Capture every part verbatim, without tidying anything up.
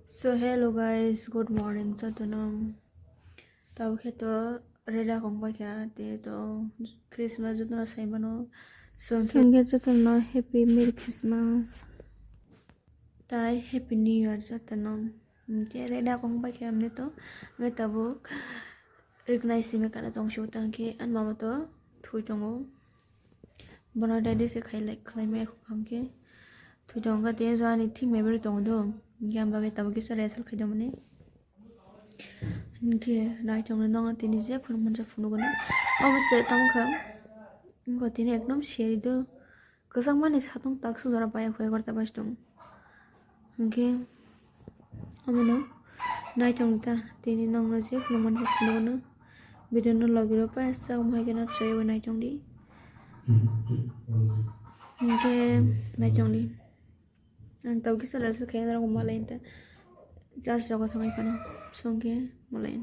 So hello guys, good morning jotono. Tabuk khe to reda kong bai kha, te to Christmas jotono sai mano. So hwnkhe songkhe jotono happy Merry Christmas. Tai happy New Year jotono. Hwnkhe reda kong bai kha amne to. Hwnkhe tabuk recognize simi kana tong sio tang khe ani mama to thui tongo. Bono ready se khai lai khlai mai kho hwnkhe thui tongo, te jo ani thik memory tongo do. Hwnkhe ang bagwi tabuk kisa rehearsal khai tongmani. Hwnkhe nai tongno nongo tini je phunuk manjak phunuk gano. Omo se tamo kha. Wngkha tini ekdom seri do. Kwchangmani satung taksuk jora bai kho egarota baji tongo. Hwnkhe omono nai tongdi ta tini nongno je phunuk manjak phunuk gano. Video no logi rw pai sak omo hai kheno chwrai bai nai tongdi. Hwnkhe nai tongdi. Ang tabuk kisa rehearsal khe norok malai ta church rogo thangwi phano songkhe malai.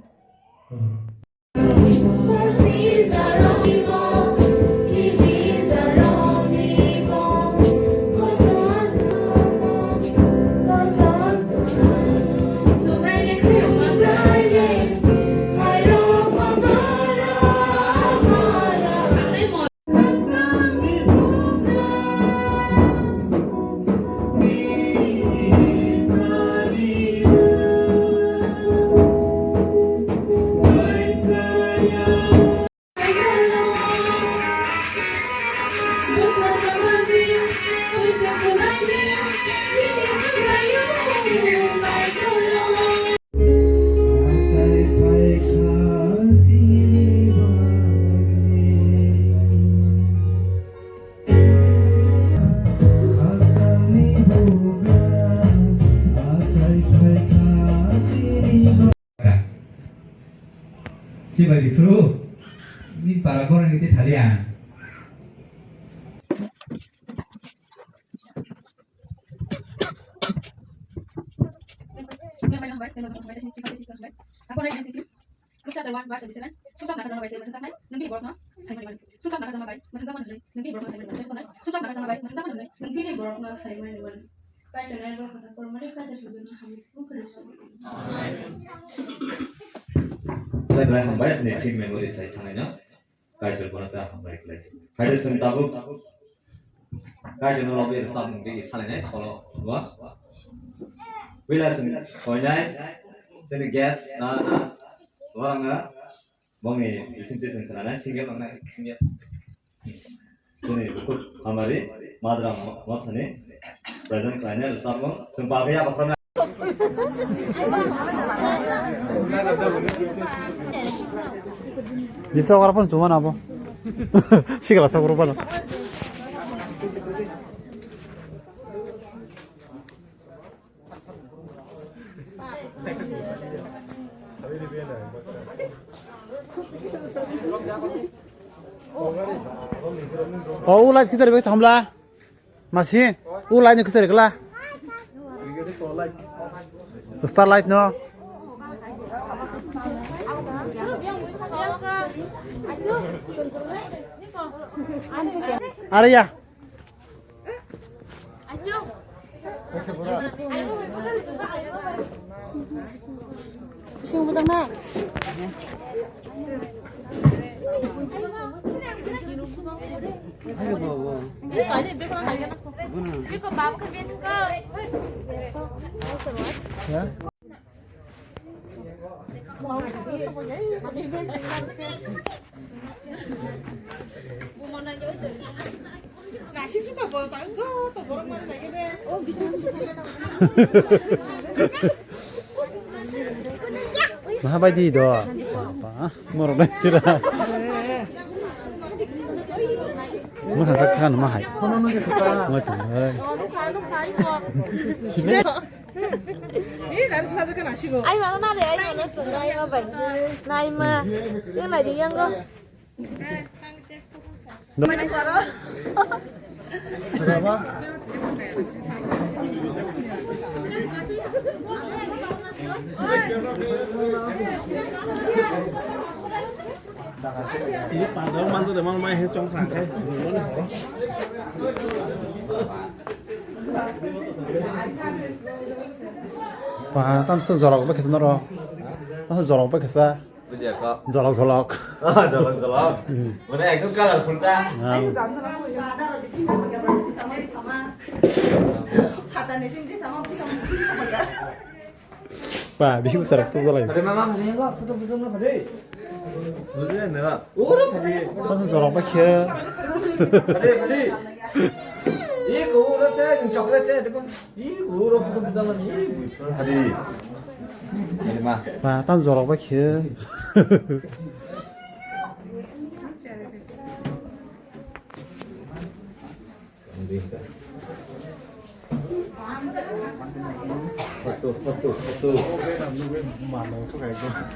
Chibai biphuru ni para borok ni tei saliya. Belai belai hambai sini team memory sai thangnai no. Kaitor bono ta hambai khlai. Kaitor sini tabuk. Kaitor no lobi samung di khalai nai solo wa. Wila sini koinai. Sini guest na na. Warang na. Bongni presentation khna nai single nang nai. Chini bukhuk hamari madra mo-, mothani present khlainai rwchapmung. Chwng bagwi abo khoroknai. Bisa ora pun cuma nabo. Sigala sa guru bana. O, u light kisa rebek thamla. Masi, u light ni kisa rekla. Star light no. Are ya. Sing butang na. Maha bai di do. Ba, norok nai sira. Maha tak kan mahai. Mahai tu hai. Ai ma na de, ai ma na so, ai ma bai. Nai ma. Yang nai di yang go. Ini padahal mantu demang mai he chong kha khe. Ba, tamsa jorok ba kisa noro. Tamsa jorok ba kisa. Bujiya ko. Jorok jorok. Ah, jorok jorok. Mane ekdom colorful ta. Ah. Ba, bisi bwsarok tubujak lai. Ade mama, ade ba, photo bujang na pade. Bujang na ba. Oro pade. Tamsa jorok ba khe. Pade, pade. Ye ko oro se, chocolate se, ade ba. Ye ko oro photo bujang na ni. Pade. Ade ma. Ba, tam jorok ba khe.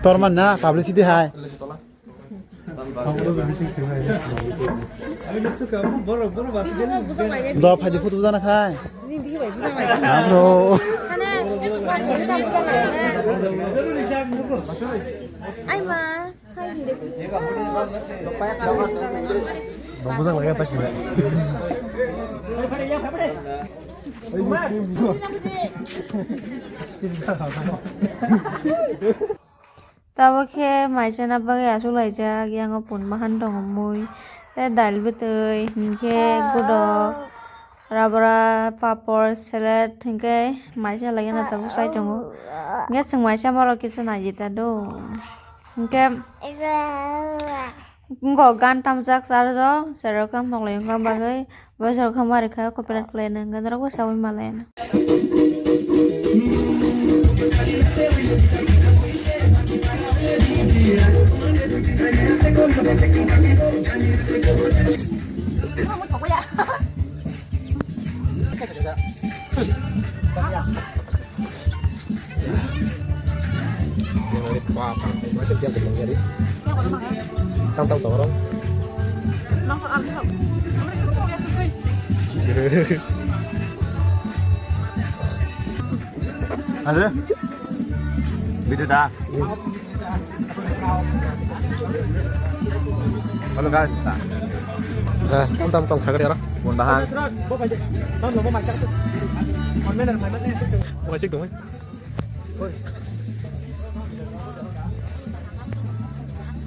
Torman na publicity hai. Do phai di photo jana khai. Abo. Ai ma. Nokbo jang lagi tak kira. Tabuk khe maisana bagwi achuk laijak, yango pun bahan tongo mui, tei dal bwtwi, hinkhe gudok, rabra, papor, salad, hinkhe maisa lagina tabuk chai tongo. Hinkhe chwng maisa borok kisa naidi ta do. Hinkhe wngkha gan tamjak charge o, cherok khe nok lai wngkha bagwi, boyos rok khe mari kha copyright khlai nang, gan rok bo saui malai. Tang tang tong rong. Ada? Beda dah. Halo guys. Nah, tam tam tong sagri ora. Bondahan. Masih dong.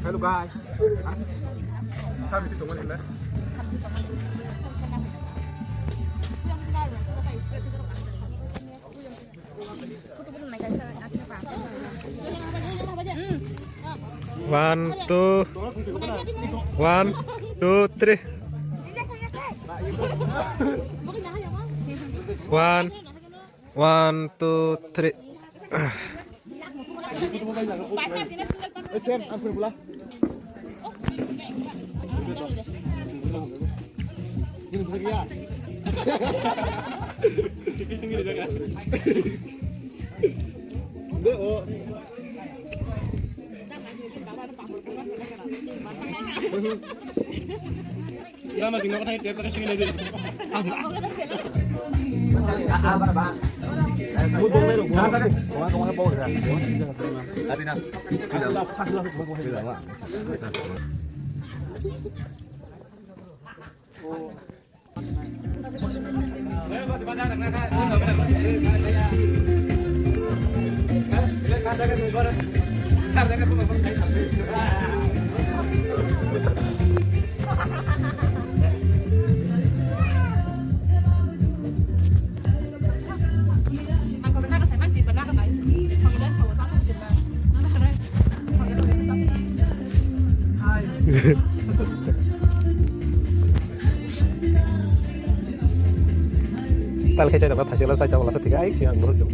Halo guys. Kami itu dong ini. One, two, one, two, three. One, one, two, three. Style khe chai tongkha, thaisala chai tongkha, lasa thik ai se ang norok jong.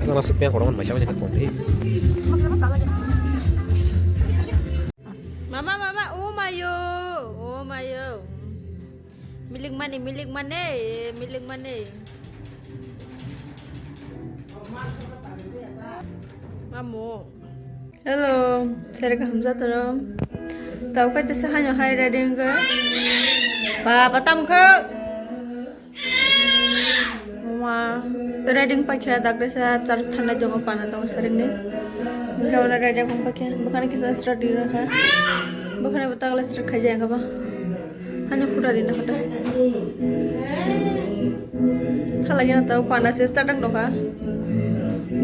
Ano sukpeng khoroknwi maisa maisa tongdi. Mama, mama, oh mayo, oh mayo. Milik mani, milik mani, milik mani. Mamu. Hello, sere kaham jatoro. Tau kai tesa hanyo hai ready wngkha. Papa tam kha. Mama, ready wngpai kha, dakresa charge thanai tongo, pana tongo saringni. Wngkha wana ready wngpai kha, bwkhani kisa start di wngkha. Bwkhani bo tagla start khaijak kha ba. Hanya pura rina kata. Thala yana tau pana se start ang doka.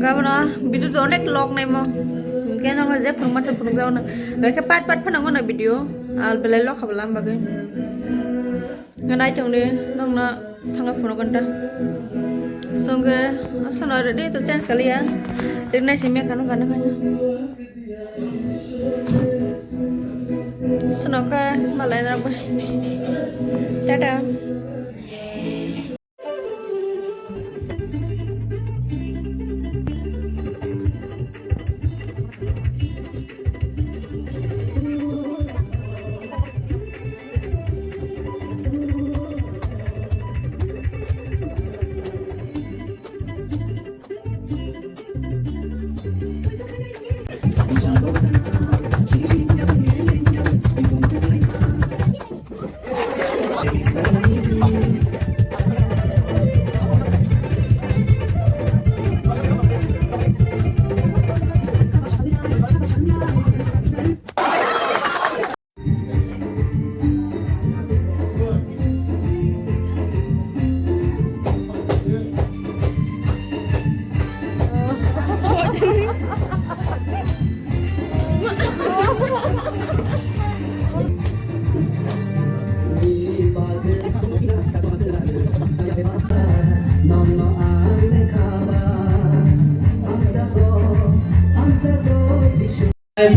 Gabana video to onek log nai mo. Kaya nang je phunuk mansa phunuk jao na. Beke part part phana ngona video. Al belai log habla am bagai. Nganai tong de nong na thanga phunuk kanta. Songge asana ready to chance kaliya. Riknai simi kanu kanu kanu. Senoka malai na bai. Tata.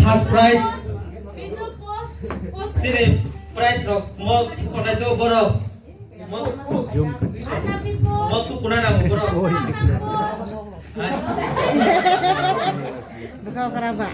First prize. Sini prize rok mo konai to borok. Mo, mo tu kunai na borok. Hai. Bwkha khara ba.